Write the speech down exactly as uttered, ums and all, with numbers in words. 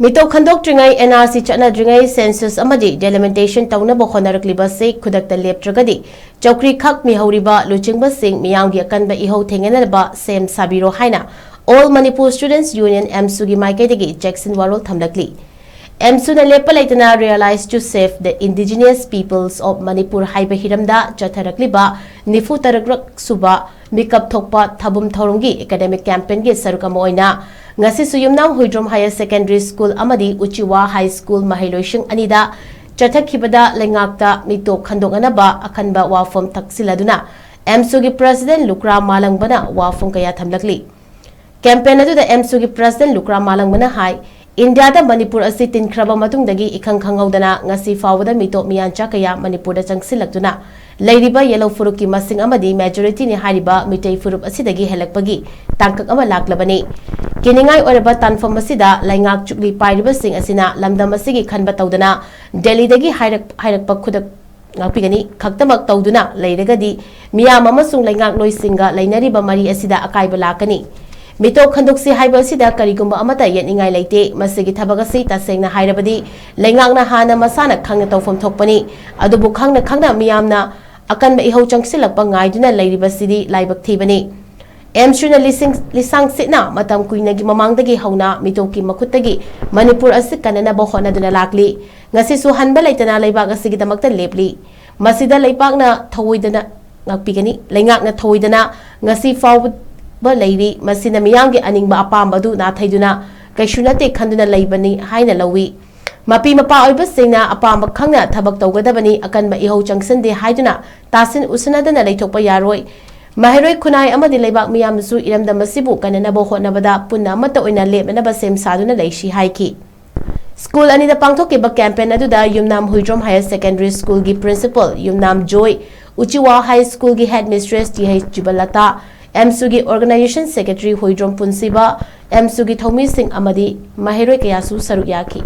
ꯃꯤꯇꯣꯞ ꯈꯟꯗꯣꯛꯇ꯭ꯔꯤꯉꯩ, NRC ꯆꯠꯅꯗ꯭ꯔꯤꯉꯩ, census ꯑꯃꯗꯤ delimitation ꯇꯧꯅꯕ ꯍꯣꯠꯅꯔꯛꯂꯤꯕ ꯑꯁꯤ ꯈꯨꯗꯛꯇ ꯂꯦꯞꯇ꯭ꯔꯒꯗꯤ ꯆꯧꯀ꯭ꯔꯤꯈꯛ ꯃꯤꯍꯧꯔꯤꯕ ꯂꯨꯆꯤꯡꯕꯁꯤꯡ ꯃꯤꯌꯥꯝꯒꯤ ꯑꯀꯟꯕ ꯏꯍꯧ ꯊꯦꯡꯅꯅꯕ ꯁꯦꯝ ꯁꯥꯕꯤꯔꯣ ꯍꯥꯏꯅ All Manipur Students Union, AMSU ꯒꯤ ꯃꯥꯏꯀꯩꯗꯒꯤ ꯆꯦꯛꯁꯤꯟ ꯋꯥꯔꯣꯜ ꯊꯝꯂꯛꯂꯤ꯫ AMSU ꯅ ꯂꯦꯞꯄ ꯂꯩꯇꯅ Ralise to Save the Indigenous Peoples of Manipur ꯍꯥꯏꯕ ꯍꯤꯔꯝꯗ ꯆꯠꯊꯔꯛꯂꯤꯕ ꯅꯤꯐꯨ ꯇꯔꯨꯛ ꯁꯨꯕ ꯃꯤꯀꯞ ꯊꯣꯛꯄ ꯊꯥꯕꯨꯝ ꯊꯧꯔꯝꯒꯤ academic campaign ꯒꯤ ꯁꯔꯨꯛ ꯑꯃ ꯑꯣꯏꯅ ꯉꯁꯤꯁꯨ ꯌꯨꯝꯅꯥꯝ ꯍꯨꯏꯗ꯭ꯔꯣꯝ Higher Secondary School ꯑꯃꯗꯤ ꯎꯆꯤꯋꯥ High School ꯃꯍꯩꯔꯣꯏꯁꯤꯡ ꯑꯅꯤꯗ ꯆꯠꯊꯈꯤꯕꯗ ꯂꯩꯉꯥꯛꯇ ꯃꯤꯇꯣꯞ ꯈꯟꯗꯣꯛꯅꯅꯕ ꯑꯀꯟꯕ ꯋꯥꯐꯝ ꯊꯛꯁꯤꯜꯂꯗꯨꯅ AMSU ꯒꯤ President ꯂꯨꯀ꯭ꯔꯥ ꯃꯥꯂꯪꯕꯅ ꯋꯥꯐꯝ ꯀꯌꯥ ꯊꯝꯂꯛꯂꯤ꯫ Campaign ꯑꯗꯨꯗ AMSU ꯒꯤ President ꯂꯨꯀ꯭ꯔꯥ ꯃꯥꯂꯪꯕꯅ ꯍꯥꯏ, ꯏꯟꯗꯤꯌꯥꯗ ꯃꯅꯤꯄꯨꯔ ꯑꯁꯤ ꯇꯤꯟꯈ꯭ꯔꯕ ꯃꯇꯨꯡꯗꯒꯤ ꯏꯈꯪ ꯈꯪꯍꯧꯗꯅ ꯉꯁꯤ ꯐꯥꯎꯕꯗ ꯃꯤꯇꯣꯞ ꯃꯤꯌꯥꯟꯆꯥ ꯀꯌꯥ ꯃꯅꯤꯄꯨꯔꯗ ꯆꯪꯁꯤꯜꯂꯛꯇꯨꯅ ꯂꯩꯔꯤꯕ ꯌꯦꯂꯧ ꯐꯨꯔꯨꯞꯀꯤ ꯃꯁꯤꯡ ꯑꯃꯗꯤ majority ꯅꯤ ꯍꯥꯏꯔꯤꯕ ꯃꯤꯇꯩ ꯐꯨꯔꯨꯞ ꯑꯁꯤꯗꯒꯤ ꯍꯦꯜꯂꯛꯄꯒꯤ ꯇꯥꯡꯀꯛ ꯑꯃ ꯂꯥꯛꯂꯕꯅꯤ꯫ ꯀꯤꯅꯤꯡꯉꯥꯏ ꯑꯣꯏꯔꯕ ꯇꯥꯟꯐꯝ ꯑꯁꯤꯗ ꯂꯩꯉꯥꯛ ꯆꯨꯛꯂꯤ ꯄꯥꯏꯔꯤꯕꯁꯤꯡ ꯑꯁꯤꯅ ꯂꯝꯗꯝ ꯑꯁꯤꯒꯤ ꯈꯟꯕ ꯇꯧꯗꯅ ꯗꯦꯜꯂꯤꯗꯒꯤ ꯍꯥꯏꯔꯛ-, ꯍꯥꯏꯔꯛꯄ ꯈꯨꯗꯛ ꯉꯥꯛꯄꯤꯒꯅꯤ ꯈꯛꯇꯃꯛ ꯇꯧꯗꯨꯅ ꯂꯩꯔꯒꯗꯤ ꯃꯤꯌꯥꯝ ꯑꯃꯁꯨꯡ ꯂꯩꯉꯥꯛꯂꯣꯏꯁꯤꯡꯒ ꯂꯩꯅꯔꯤꯕ ꯃꯔꯤ ꯑꯁꯤꯗ ꯑꯀꯥꯏꯕ ꯂꯥꯛꯀꯅꯤ꯫ ꯃꯤꯇꯣꯞ ꯈꯟꯗꯣꯛꯁꯤ ꯍꯥꯏꯕ ꯑꯁꯤꯗ ꯀꯔꯤꯒꯨꯝꯕ ꯑꯃꯠꯇ ꯌꯦꯠꯅꯤꯡꯉꯥꯏ ꯂꯩꯇꯦ꯫ ꯃꯁꯤꯒꯤ ꯊꯕꯛ ꯑꯁꯤ ꯇꯁꯦꯡꯅ ꯍꯥꯏꯔꯕꯗꯤ ꯂꯩꯉꯥꯛꯅ ꯍꯥꯟꯅ ꯃꯁꯥꯅ ꯈꯪꯅ ꯇꯧꯐꯝ ꯊꯣꯛꯄꯅꯤ꯫ ꯑꯗꯨꯕꯨ ꯈꯪꯅ ꯈꯪꯅ ꯃꯤꯌꯥꯝꯅ ꯑꯀꯟꯕ ꯏꯍꯧ ꯆꯪꯁꯤꯜꯂꯛꯄ ꯉꯥꯏꯗꯨꯅ ꯂꯩꯔꯤꯕꯁꯤꯗꯤ ꯂꯥꯏꯕꯛ ꯊꯤꯕꯅꯤ꯫ AMSU ꯅ ꯂꯤꯁꯤꯡ, ꯂꯤꯁꯥꯡ ꯁꯤꯠꯅ ꯃꯇꯝ ꯀꯨꯏꯅꯒꯤ ꯃꯃꯥꯡꯗꯒꯤ ꯍꯧꯅ ꯃꯤꯇꯣꯞꯀꯤ ꯃꯈꯨꯠꯇꯒꯤ ꯃꯅꯤꯄꯨꯔ ꯑꯁꯤ ꯀꯟꯅꯅꯕ ꯍꯣꯠꯅꯗꯨꯅ ꯂꯥꯛꯂꯤ꯫ ꯉꯁꯤꯁꯨ ꯍꯟꯕ ꯂꯩꯇꯅ ꯂꯩꯕꯥꯛ ꯑꯁꯤꯒꯤꯗꯃꯛꯇ ꯂꯦꯞꯂꯤ꯫ ꯃꯁꯤꯗ ꯂꯩꯄꯥꯛꯅ ꯊꯧꯑꯣꯏꯗꯅ ꯉꯥꯛꯄꯤꯒꯅꯤ꯫ ꯂꯩꯉꯥꯛꯅ ꯊꯧꯑꯣꯏꯗꯅ ꯉꯁꯤ ꯐꯥꯎꯕ ꯂꯩꯔꯤ꯫ ꯃꯁꯤꯅ ꯃꯤꯌꯥꯝꯒꯤ ꯑꯅꯤꯡꯕ ꯑꯄꯥꯝꯕ ꯑꯗꯨ ꯅꯥꯊꯩꯗꯨꯅ ꯀꯩꯁꯨ ꯅꯠꯇꯦ ꯈꯟꯗꯨꯅ ꯂꯩꯕꯅꯤ ꯍꯥꯏꯅ ꯂꯧꯏ꯫ ꯃꯄꯤ ꯃꯄꯥ ꯑꯣꯏꯕꯁꯤꯡꯅ ꯑꯄꯥꯝꯕ ꯈꯪꯅ ꯊꯕꯛ ꯇꯧꯒꯗꯕꯅꯤ꯫ ꯑꯀꯟꯕ ꯏꯍꯧ ꯆꯪꯁꯤꯟꯗꯦ ꯍꯥꯏꯗꯨꯅ ꯇꯥꯁꯤꯟ ꯎꯁꯤꯟꯅꯗꯅ ꯂꯩꯊꯣꯛꯄ ꯌꯥꯔꯣꯏ꯫ ꯃꯍꯩꯔꯣꯏ ꯈꯨꯟꯅꯥꯏ ꯑꯃꯗꯤ ꯂꯩꯕꯥꯛ ꯃꯤꯌꯥꯝꯅꯁꯨ ꯏꯔꯝꯗꯝ ꯑꯁꯤꯕꯨ ꯀꯟꯅꯅꯕ ꯍꯣꯠꯅꯕꯗ ꯄꯨꯟꯅ ꯑꯃꯠꯇ ꯑꯣꯏꯅ ꯂꯦꯞꯅꯅꯕ ꯁꯦꯝ ꯁꯥꯗꯨꯅ ꯂꯩꯁꯤ ꯍꯥꯏꯈꯤ꯫ ꯁ꯭ꯀꯨꯜ ꯑꯅꯤꯗ ꯄꯥꯡꯊꯣꯛꯈꯤꯕ campaign ꯑꯗꯨꯗ ꯌꯨꯝꯅꯥꯝ ꯍꯨꯏꯗ꯭ꯔꯣꯝ Higher Secondary School ꯒꯤ Principal ꯌꯨꯝꯅꯥꯝ ꯖꯣꯏ, ꯎꯆꯤꯋꯥ High School ꯒꯤ Headmistress ꯇꯤ ꯑꯩꯆ ꯖꯤꯕꯂꯇꯥ, AMSU ꯒꯤ Organization Secretary ꯍꯨꯏꯗ꯭ꯔꯣꯝ ꯄꯨꯟꯁꯤꯕ, AMSU ꯒꯤ ꯊꯧꯃꯤꯁꯤꯡ ꯑꯃꯗꯤ ꯃꯍꯩꯔꯣꯏ ꯀꯌꯥꯁꯨ ꯁꯔꯨꯛ ꯌꯥꯈꯤ꯫